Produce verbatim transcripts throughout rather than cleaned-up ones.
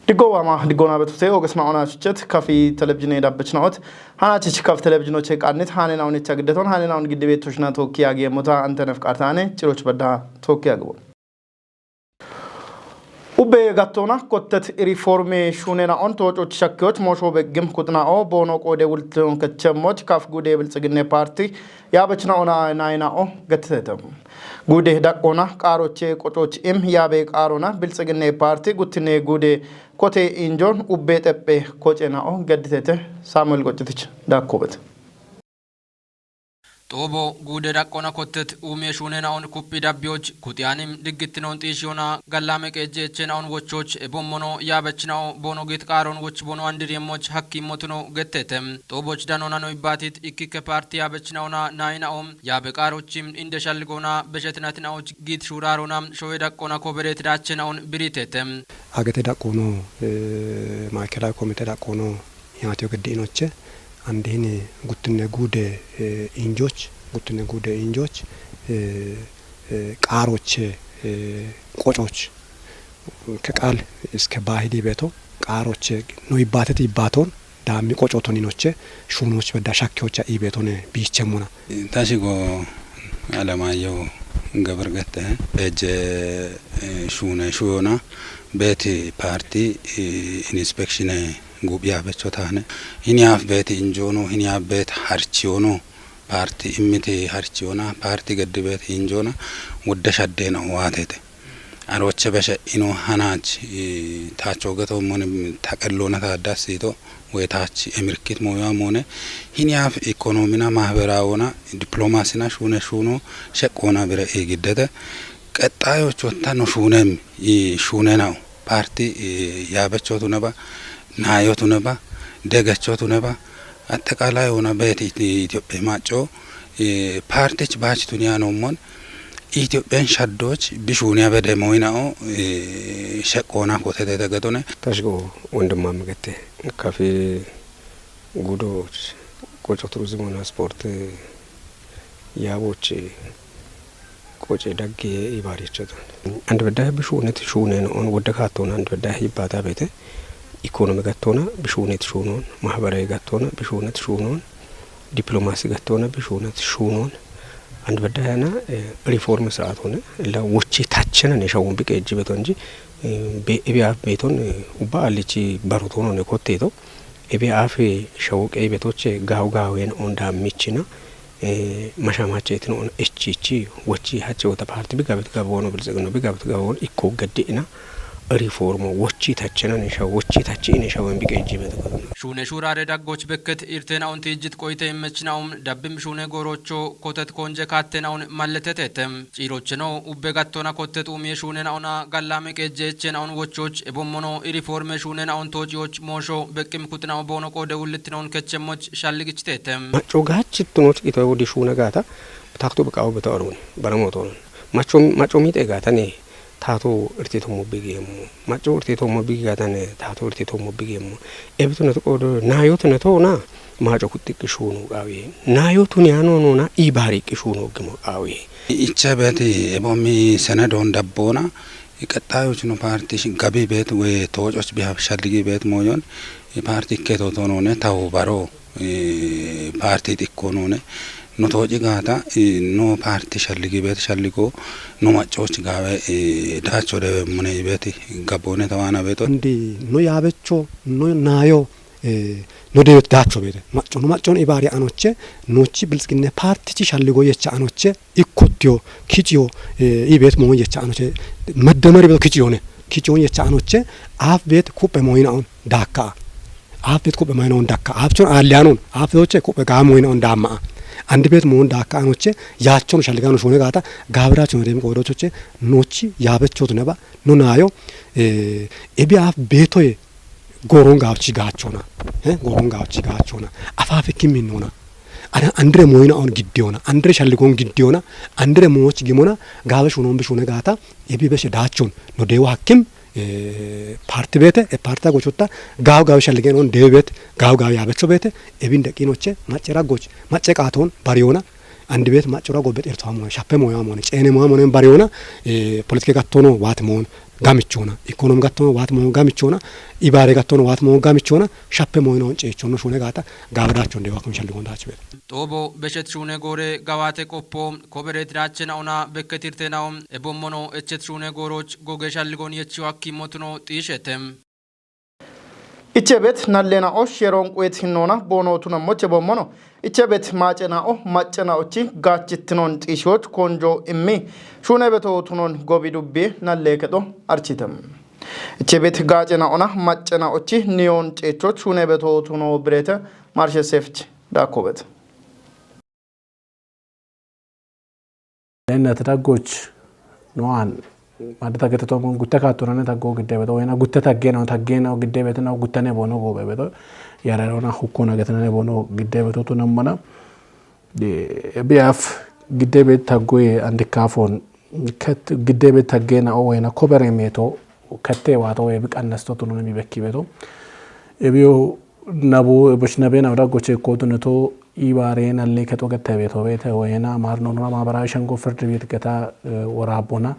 Diggo waama, diggoona betute, ogesna ona chuchet, kafi televizhine dabbechnaot, hana chich kaf televizhinoche qannit, hanena unicha giddeton, hanena un giddi bettushna tokki agi emuta, ante nef qartane, chiroch badda tokki agbo. Ubbe gattona kottet riforme shunena on tococh shakkiyoch mosho beggim kutna'o bono qode wulton kechemmoch kaf gude biltsiginne parti yabechna ona nayna'o gettetem. Gude daqqona qaaroche qococh im yabe qaarona biltsiginne parti guttine gude kote injon ubbe xeppe kocena'o gedditete. Samuel Qoccitich dakkobet. Xoobo guude daqqona kottet uumie shuunena'on kuphi dabbiyoch kuxiyaanim diggittinoon xiishiyona gallame qeejje echena'on wochoch ebommono yaabechina'o boono giit qaaron woch boono andiriemmoch hakkimmotuno gettete. Xooboch danonano ibbaatit ikkikke parti yaabechina'ona naayina'o yaabe qaarochim inde shalligoona beshetinatina'och giit shuurarona showe daqqona kobereet daachena'on biritete. Agete daqqoono, eh, maakelawi komite daqqoono yaatiyo gedde inoche, andihini guttinne guude, eh, injooch, guttinne guude injooch, eh, eh, qaarooche, eh, qococh, keqaal iske baahidi beeto, qaarooche no yibbaateti yibbaatoon, daammi qocoton inoche, shuunooch bedda shakkiyocha iibeetone biichemmona. Tashigo Alamaayyo Gabirgette, eje, eh, shuune shuyona, beeti paarti, eh, inspekshine guphiya becho taane. Hiniyaaf beeti injoono, hiniyaaf beeti harchiyoono, paarti immiti harchiyona, paarti geddi beeti injoona, wodde shaddeena waatete. Aroche beshe ino hanach, eh, taacho geto mone taqellona ta dassito, we taach emirkit moya mone. Hiniyaaf ekonomina, mahberaawona, diplomasina, shuune shuuno, sheqqoona bire igiddete. Qexxaayoch wotta no shuunem, i shuunena'o, paarti, eh, yaabechotuneba, naayotuneba, degechotuneba, atteqaalay yoona beeti Iti-, Itophiya macco, eh, paartich baach tuniya noommon, Itophiyan shaddoch bishuuniya bede moyina'o, eh, sheqqoona kotete degetone. Tashigo wondimmam gette, kafi gudo qoco turizimona sport yaaboche qoce dagge ibaarichoton. Andi beddahe bishuunet shuunena'on wodde kaattoona andi beddahe yibbaata beete, ikonomi gattoona bishuunet shuunoon, mahabarawi gattoona bishuunet shuunoon, diplomasi gattoona bishuunet shuunoon, andi beddahena, eh, riform sir'aatone, illa wochi tachena ne shawon biqe ejji betonji, eh, be-, ebi aaf beeton, eh, ubba allichi barotoonone kotteeto, ebi aaf shawo qeyi betoche gaaw gaawen on daammichina, eh, mashamache itino on echichi, wochi hache wota paarti bigabet gabono, biltsegino bigabet gabono, ikko gedde'ina, riformo, wochi tachena ne shawo, wochi tachi ine shawen biqe ejji beto. Shuune shuurare daggoch bekket irtena'on tiijjit qoyte immechina'on dabbim shuune goorocho kotet konje kaattena'on malletetete. Ciirocheno ubbe gattona kottet uumie shuunena'ona gallame qeejje echena'on wochoch ebommono iriforme shuunena'on toociyoch moosho beqqim kutina'o boono qoode wullittina'on kechemmoch shalligichitete. Macco gaachittunoch qito wodi shuuna gaata, takto beqawo beto aruni, baramo toonon. Macco, macco miite gaatane, tato irtetommo bigeemmo. Macco irtetommo bigi gaatane, tato irtetommo bigeemmo. Ebitunet qoodo, naayotunet ona, maaco kuxxiqqi shuunu qaawi. Naayo tuniyaano noona iibaariqqi shuunu gimo qaawi. Icha beeti ebomi senedon dabboona, iqexxaayochino paarti shi-, gabi beet we toococh bihaaf shalligi beet mooyon, ipaarti ikketo tonoone tawo baro, eh, paarti xiqqo noone, no tooci gaata, eh, no paarti shalligi beet shalligo, no maccoch gaawe, eh, daacho dewe mune ibeeti gabboone tawaana beeto. Andi no yaabecho, no naayo, eh, no deyot daacho beete. Macco, no maccon ibaari anoche, nochi biltsiginne paartichi shalligo yecha anoche, ikkottiyo, kiciyo, eh, ibeet moon yecha anoche, meddemari beeto kiciyone. Kici on yecha anoche, aaf beet kuppe moyina on daakka. Aaf beet kuppe moyina on daakka. Aaf chon aalliyan on. Aaf beetoche kuppe gaa moyina on daamma. Andi beet moon daakka anoche, yaachon shalligano shuune gaata, gaabira chon dem qoodochoche, nochi yaabechotu neba, no naayo, eh, ebi aaf beetoye, gooron gaawchi gaachona. Eh, gooron gaawchi gaachona. Afaafe kimminona. Ana andire moyina on giddiyona. Andire shalligon giddiyona. Andire mooch gimona. Gaawe shuunon bishune gaata. Ebi beshe daachon. No deewa hakkim, eh, paarti beete, e paarta gochotta. Gaaw gaawe shalligen on deewe beet. Gaaw gaawe yaabecho beete. Ebin deqqinoche. Macce raggoch. Macce qaaton bariyona. Andi beet maccora gobbe xirtowa moone, shappe moya moone, ceene moya moone bariyona, eh, politike gattono waati moon, Gamichona, ikonom gattono wat mo gamichona, ibare gattono wat mo gamichona, shappe mo ino cechono shune gata, gabadacho ndewa kun shalli gonda chibe. Xobo beshet shune gore gawate qoppo, kobere dirachena ona bekketirte naom, ebommono echet shune goroch goge shalli gon yechi wakki motuno tishete. Ichebet nallena o sheron quet hinona bono tunan moche bommono. Ichebet macena o macena ochi gachitinon tishoch konjo immi. Shune beto tunon gobi dubbi nalle kedo architem. Ichebet gacena ona macena ochi niyon cecho shune beto tuno brete marshe sefch dakobet. Lenna tadaggoch noan madda tagete to gon gutta katto nane taggo gidde beto wena gutta tagge no tagge no gidde beto no gutta ne bono go beto yara rona hukkona gete nane bono gidde beto to namana. Biaf gidde bet taggo ye andikafon ket gidde bet tagge na o wena kobere meto kette wato we biqannasto to none mi bekki beto. Ebiyo nabu ebosh nabe na daggoche ko to neto Ibarena le keto gete beto bete wena mar no ma bara shango firdi bet geta, eh, warabona.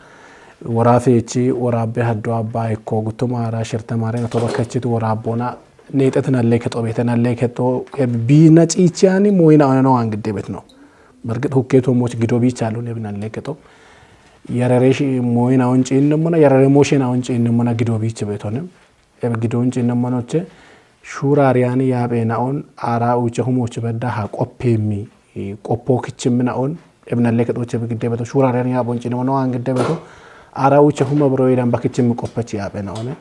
Warafe chi warabe haddo abba ekko gutto mara shirta mare na to bakkachi to warabona. Netet na le keto bete na le keto, eh, bi na chichani moina ona no angde betno. Barget hukketo moch gido bi chalu ne na le keto. Yarare shi moina on chin mona yarare moshina on chin mona gido bi chebetone. Ebe gidon cinne monoche shura riyani yabe na on ara uche humo che bedda ha qoppe mi, eh, qoppo kichim na on ebe na leke doche be gidde beto shura riyani yabon cinne mono an gidde beto ara uche humo bro idan bakichim qoppe chi yabe na one.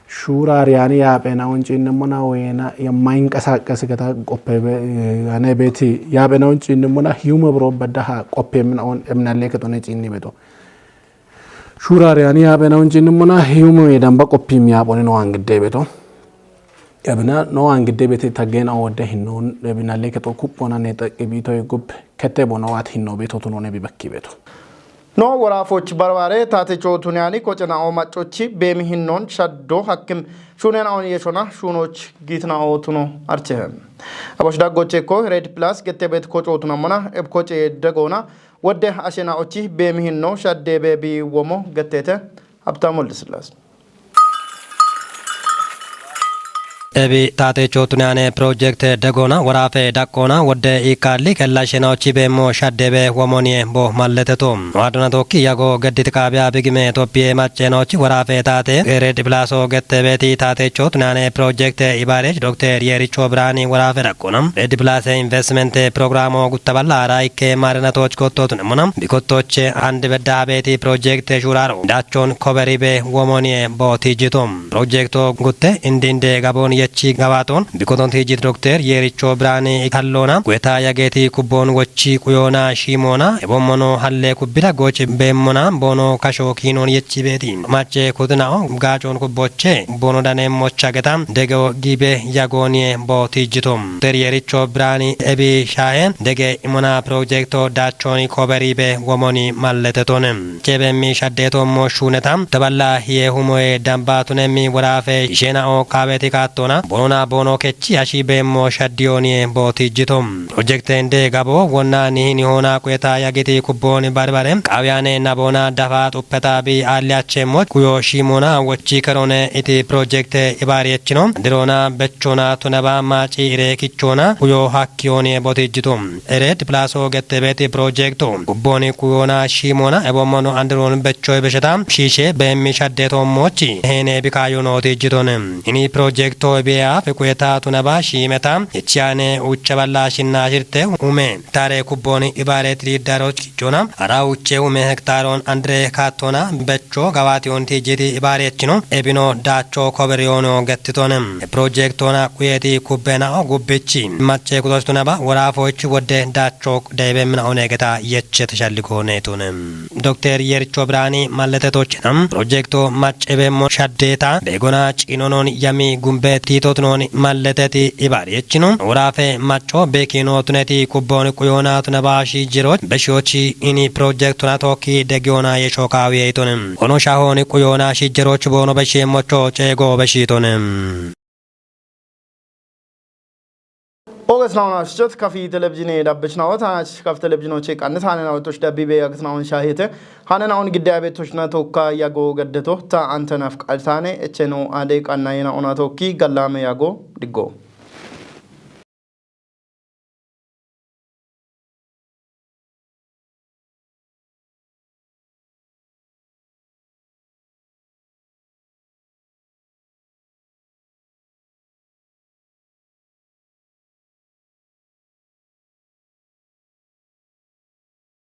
Shura riyani yabe na on cinne mona wena ya main kasa kasa kata qoppe be, eh, ane beti yabe na on cinne mona humo bro bedda ha qoppe mi na on ebe na leke to ne cinne beto. Shurare ani yabe na unjin mona hiumo yedan ba qoppi mi yabone no angde beto. Ebina no angde bete tagen awde hinnon ebina leke to kupona ne ta qibito yegub kete bono wat hinno beto tuno ne bi bakki beto. No warafoch barbare tate chotuni ani kochena o machochi bemi hinnon shaddo hakkim shunen on yeshona shunoch gitna o tuno arche. Abosh daggoche ko Red Plus gete bet kochotuna mona eb koche dagona Wodde ashena ochi bemi hinno shadde bebi womo gettete Habtamu Wolde Sillaase. Ebi tate chotunane project dagona warafe dakona wodde ikali kella shena ochi bemo shadde be womonie bo malleteto. Wadona tokki yago geddit kabya bigime topie macheno ochi warafe tate Red Plus o gette beti tate chotunane project ibare Doctor Yericho Birani warafe dakona. Red Plus investment program o gutta ballara ikke marina toch kotto tunamona. Bikottoche and bedda beti project shuraro. Dachon koberi be womonie bo tijitom. Project o gutte indinde gabon yechi gabaton. Bikoton tijit Doctor Yericho Birani ikallona. Kweta yageti kubon wochi kuyona shimona. Ebomono halle kubbira goche bemona bono kasho kinon yechi beti. Mache kudna o gachon kubboche. Bono dane mocha geta. Dego gibe yagonie bo tijitom. Ter Yericho Birani ebi shahen. Dege imona project o dachoni koberi be womoni malletetone. Chebe mi shaddeto mo shuneta. Taballa hiye humoye damba tune mi warafe. Ishena o kabeti katona. Bonona bono kechi ashi be mo shaddioni bo tijitom. Project ende gabo wonna nihi nihona kweta yagiti kubboni barbare. Kawyane nabona dafa tuppeta bi alli achemo. Kuyo shimona wochi karone iti project ibari echino. Dirona bechona tunaba machi ire kichona. Kuyo hakkioni bo tijitom. Red Plus o gette beti project o. Kubboni kuyona shimona ebo mono andiron becho besheta. Shishe bemi shaddeto mochi. Hene bikayono tijitone. Ini project o biya fe kweta tunaba shimeta. Ichiane ucha balla shinna shirte ume. Tare kubboni ibare tiri daro kichona. Ara uche ume hektaron andre katona. Becho gawati on tijiti ibare chino. Ebino dacho koberiono gettitone. Project ona kuyeti kubbena o gubbichi. Mache kudos tunaba warafoch wodde dacho debe mina onegeta yeche teshalliko netune. Doctor Yercho Birani malletetochena. Project o mache be mo shaddeta. Begona chinonon yami gumbe titotnon malleteti ibari echino. Warafe macho bekino tuneti kubbon kuyona tunabashi jiroch. Beshochi ini project tuna toki degiona yesho kawiye itone. Kono shahoni kuyona shi jiroch bono beshe mocho chego beshitone. Oges nauna shchot kafi televizine dabbich naota, kaf televizino che kannis hane na otosh dabbi be yagis naun shahete. Hane naun gidde abetosh na tokka yago gaddeto ta ante naf qaltane echeno ade kanna yena ona tokki gallame yago diggo.